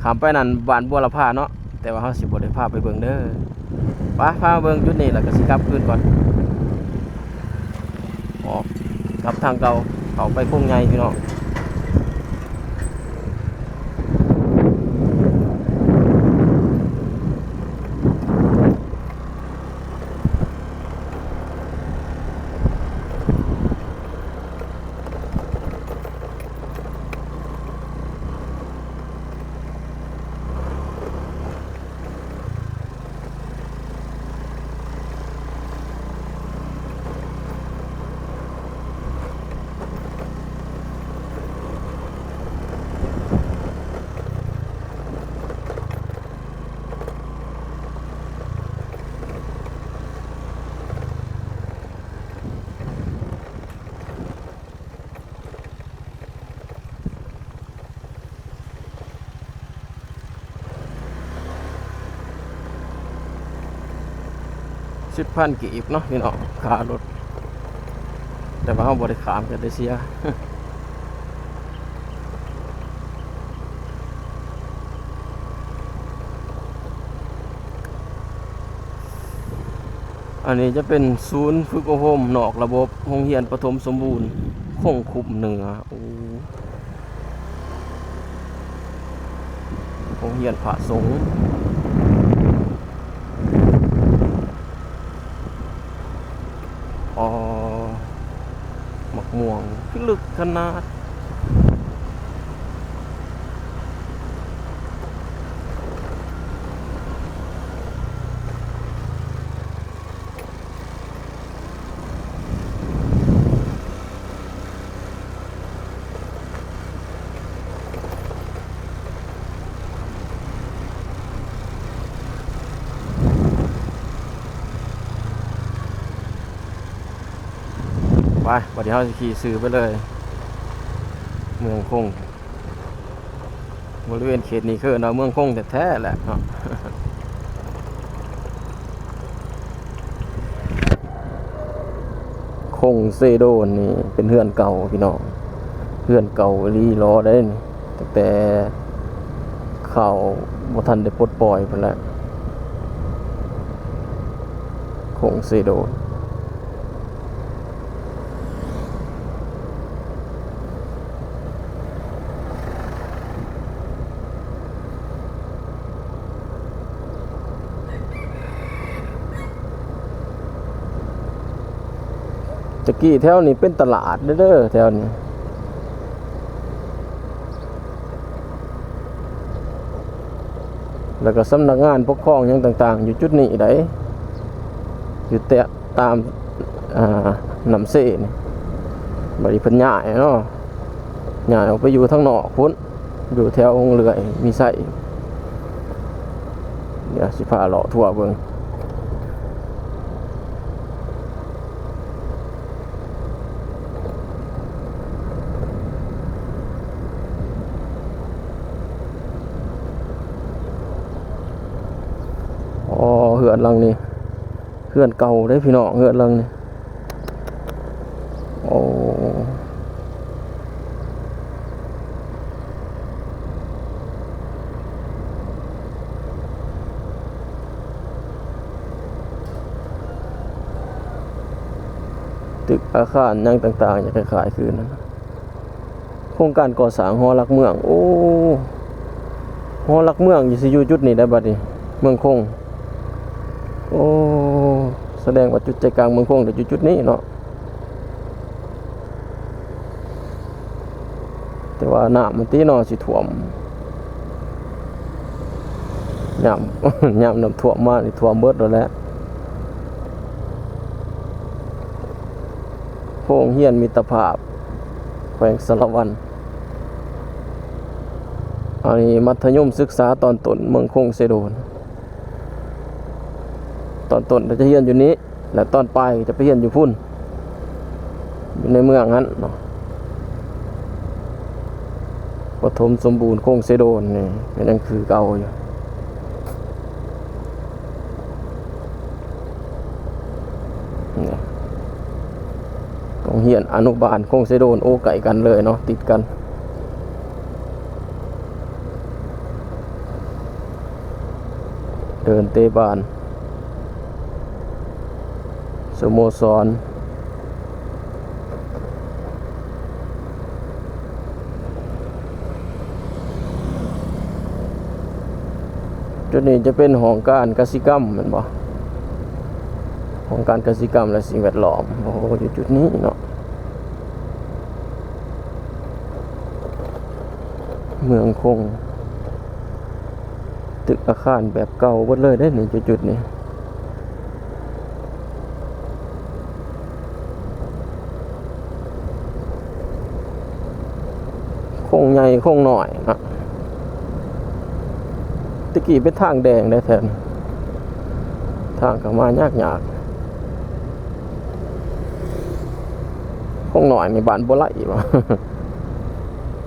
ຂ້າມໄປນັ້ນບ້ານບົວລະພາເນາະ ແຕ່ວ່າເຮົາຊິບໍ່ໄດ້ພາໄປເບິ່ງເດີ. ໄປ ພາເບິ່ງຈຸດນີ້ ແລ້ວກໍຊິກັບຄືນກ່ອນ ອອກກັບທາງເກົ່າ ເຂົ້າໄປໂຄງໃຫຍ່ພີ່ນ້ອງ. ສິບພັນກີບເນາະພີ່ນ້ອງ ຄ່າລົດ ແຕ່ວ່າເຮົາບໍ່ໄດ້ຂ້າມ ກໍໄດ້ເສຍ. ອັນນີ້ຈະເປັນສູນຝຶກອົບຮົມນອກລະບົບ ໂຮງຮຽນປະຖົມສົມບູນຄົງຄຸມເໜືອ. ໂອ້ ໂຮງຮຽນພະສົງ. ອໍ ໝາກມ່ວງຄືລຶກຂະໜາດ. ໄປ ບັດນີ້ເຮົາຊິຂີ່ຊື່ໄປເລີຍ ເມືອງຄົງ. ບໍລິເວນເຂດນີ້ຄືວ່າເມືອງຄົງແທ້ໆແຫຼະເນາະ. ຄົງເຊໂດນນີ້ເປັນເຮືອນເກົ່າພີ່ນ້ອງ ເຮືອນເກົ່າອີ່ຫຼີຫຼໍເດ້ນີ້ ຕັ້ງແຕ່ຂ່າວບໍ່ທັນໄດ້ປົດປ່ອຍພຸ້ນແຫຼະ ຄົງເຊໂດນ. ແຕ່ກີ້ແຖວນີ້ເປັນຕະຫຼາດເດີ ແຖວນີ້ ແລ້ວກໍສຳນັກງານປົກຄອງຫຍັງຕ່າງໆ ຢູ່ຈຸດນີ້ໄດ໋ ຢູ່ແຕ່ ຕາມ ອ່າ ນ້ຳເຊນີ້. ບັດນີ້ເພິ່ນຍ້າຍເນາະ ຍ້າຍອອກໄປຢູ່ທາງນອກພຸ້ນ ຢູ່ແຖວຫົງເລື່ອຍມີໄຊ. ດຽວຊິພາເລາະທົ່ວເບິ່ງ. ອໍ ເຮືອນຫຼັງນີ້ ເຮືອນເກົ່າເດ້ພີ່ນ້ອງ ເຮືອນຫຼັງນີ້. ໂອ້ ຕຶກອາຄານຫຍັງຕ່າງໆ ຈະຄ້າຍໆຄືນັ້ນ. ໂຄງການກໍ່ສ້າງຫໍຫຼັກເມືອງ. ໂອ້ ຫໍຫຼັກເມືອງຊິຢູ່ຈຸດນີ້ໄດ໋ບັດນີ້ ເມືອງຄົງ. ໂອ້ ສະແດງວ່າຈຸດໃຈກາງເມືອງຄົງໄດ້ຢູ່ຈຸດນີ້ເນາະ. ແຕ່ວ່ານ້ຳມັນຕິເນາະ ຊິຖ້ວມ ຍາມ ຍາມນ້ຳຖ້ວມມານີ້ຖ້ວມເບິດໂລດແຫຼະ. ໂຮງຮຽນມິດຕະພາບ ແຂວງສາລະວັນ. ອັນນີ້ມັດທະຍົມສຶກສາຕອນຕົ້ນເມືອງຄົງເຊໂດນ. ຕອນຕົ້ນຈະຮຽນຢູ່ນີ້ ແລະ ຕອນປາຍຈະໄປຮຽນຢູ່ພຸ້ນ ຢູ່ໃນເມືອງຫັ້ນເນາະ. ປະຖົມສົມບູນຄົງເຊໂດນນີ້ກໍຍັງຄືເກົ່າຢູ່. ນີ້ ໂຮງຮຽນອະນຸບານຄົງເຊໂດນ ໂອ້ ໃກ້ກັນເລີຍເນາະ ຕິດກັນ. ເດີ່ນເຕະບານ ສະໂມສອນ. ຈຸດນີ້ຈະເປັນຫ້ອງການກະສິກຳແມ່ນບໍ່? ຫ້ອງການກະສິກຳ ແລະ ສິ່ງແວດລ້ອມ. ໂອ້ໂຫ ຢູ່ຈຸດນີ້ເນາະ ເມືອງຄົງ. ຕຶກອາຄານແບບເກົ່າເບິດເລີຍເດ້ນີ້ ຈຸດໆນີ້. ຄົງໃຫຍ່ຄົງນ້ອຍເນາະ. ແຕ່ກີ້ເປັນທາງແດງເດ້ແຖວນີ້ ທາງເຂົ້າມາຍາກໆ. ຄົງນ້ອຍນີ້ບ້ານບົວໄລບໍ?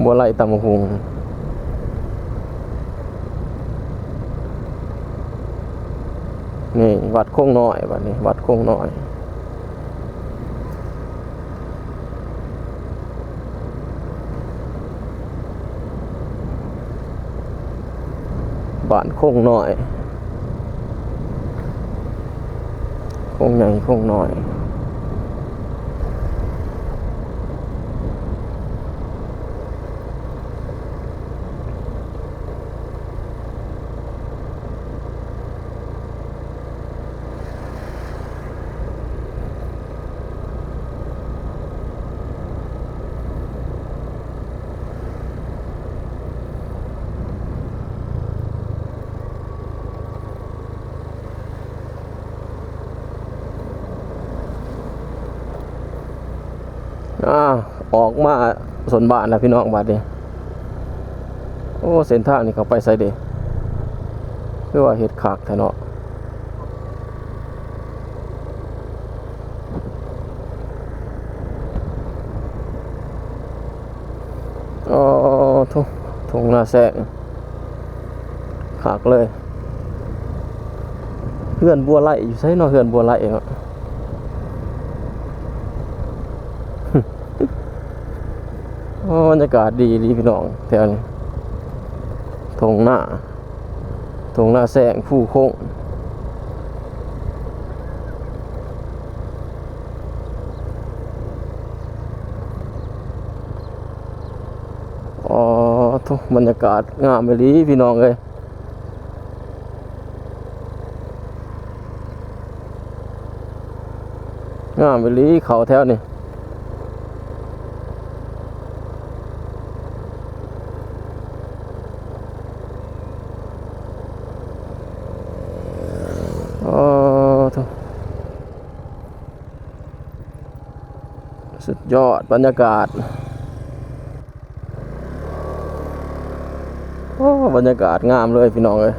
ບົວໄລຕຳບັກຫຸ່ງ. ນີ້ວັດຄົງນ້ອຍ ບັດນີ້ວັດຄົງນ້ອຍ. ບ້ານຄົງນ້ອຍ ຄົງໃຫຍ່ຄົງນ້ອຍ. ອາ ອອກມາຊົນບ້ານແລ້ວພີ່ນ້ອງ ບາດນີ້. ໂອ້ ເສັ້ນທາງນີ້ເຂົ້າໄປໃສເດ? ຄືວ່າເຮັດຄັກແທ້ເນາະ. ອໍ ໂທ້ ທົ່ງນາແຊງ ຄັກເລີຍ. ເຮືອນບົວໄລຢູ່ໃສເນາະ? ເຮືອນບົວໄລເນາະ. ໂອ້ ບັນຍາກາດດີອີ່ຫຼີພີ່ນ້ອງ ແຖວນີ້ ທົ່ງນາ ທົ່ງນາແຊງ ພູໂຄ້ງ. ອໍ ໂທ້ ບັນຍາກາດງາມອີ່ຫຼີພີ່ນ້ອງເອີຍ. ງາມອີ່ຫຼີເຂົ້າແຖວນີ້. ອໍ ໂທ້ ສຸດຍອດບັນຍາກາດ. ໂອ້ ບັນຍາກາດງາມເລີຍພີ່ນ້ອງເອີຍ.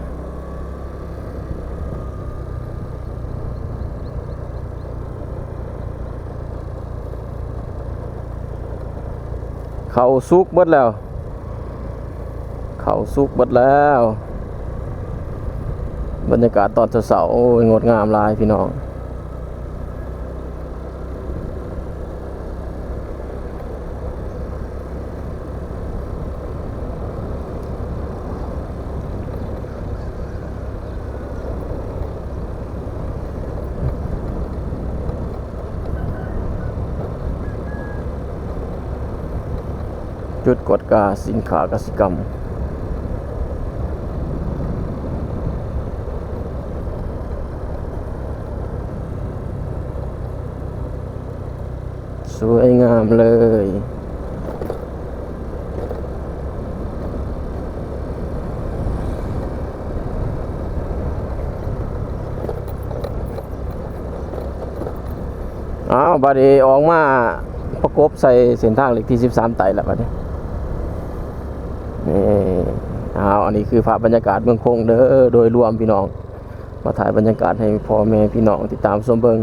ເຂົ້າສຸກເບິດແລ້ວ ເຂົ້າສຸກເບິດແລ້ວ. ບັນຍາກາດຕອນເຊົ້າໆ ໂອ້ຍ ງົດງາມຫຼາຍພີ່ນ້ອງ. ຈຸດກວດກາສິນຄ້າກະສິກຳ ສວຍງາມເລີຍ. ອ້າວ ບາດນີ້ອອກມາປະກົບໃສ່ເສັ້ນທາງເລກທີສິບສາມໃຕ້ແລ້ວບາດນີ້. ນີ້ ອ້າວ ອັນນີ້ຄືພາບບັນຍາກາດເມືອງຄົງເດີ ໂດຍລວມພີ່ນ້ອງ ມາຖ່າຍບັນຍາກາດໃຫ້ພໍ່ແມ່ພີ່ນ້ອງຕິດຕາມຊົມເບິ່ງ.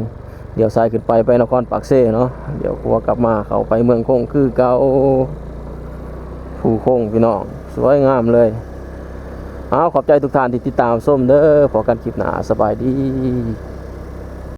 ລ້ຽວຊ້າຍຂຶ້ນໄປ ໄປນະຄອນປາກເຊເນາະ ລ້ຽວຂວາກັບມາເຂົ້າໄປເມືອງຄົງຄືເກົ່າ. ພູຄົງພີ່ນ້ອງ ສວຍງາມເລີຍ. ເອົາ ຂອບໃຈທຸກທ່ານທີ່ຕິດຕາມຊົມເດີ ພໍ້ກັນຄລິບໜ້າ ສະບາຍດີ.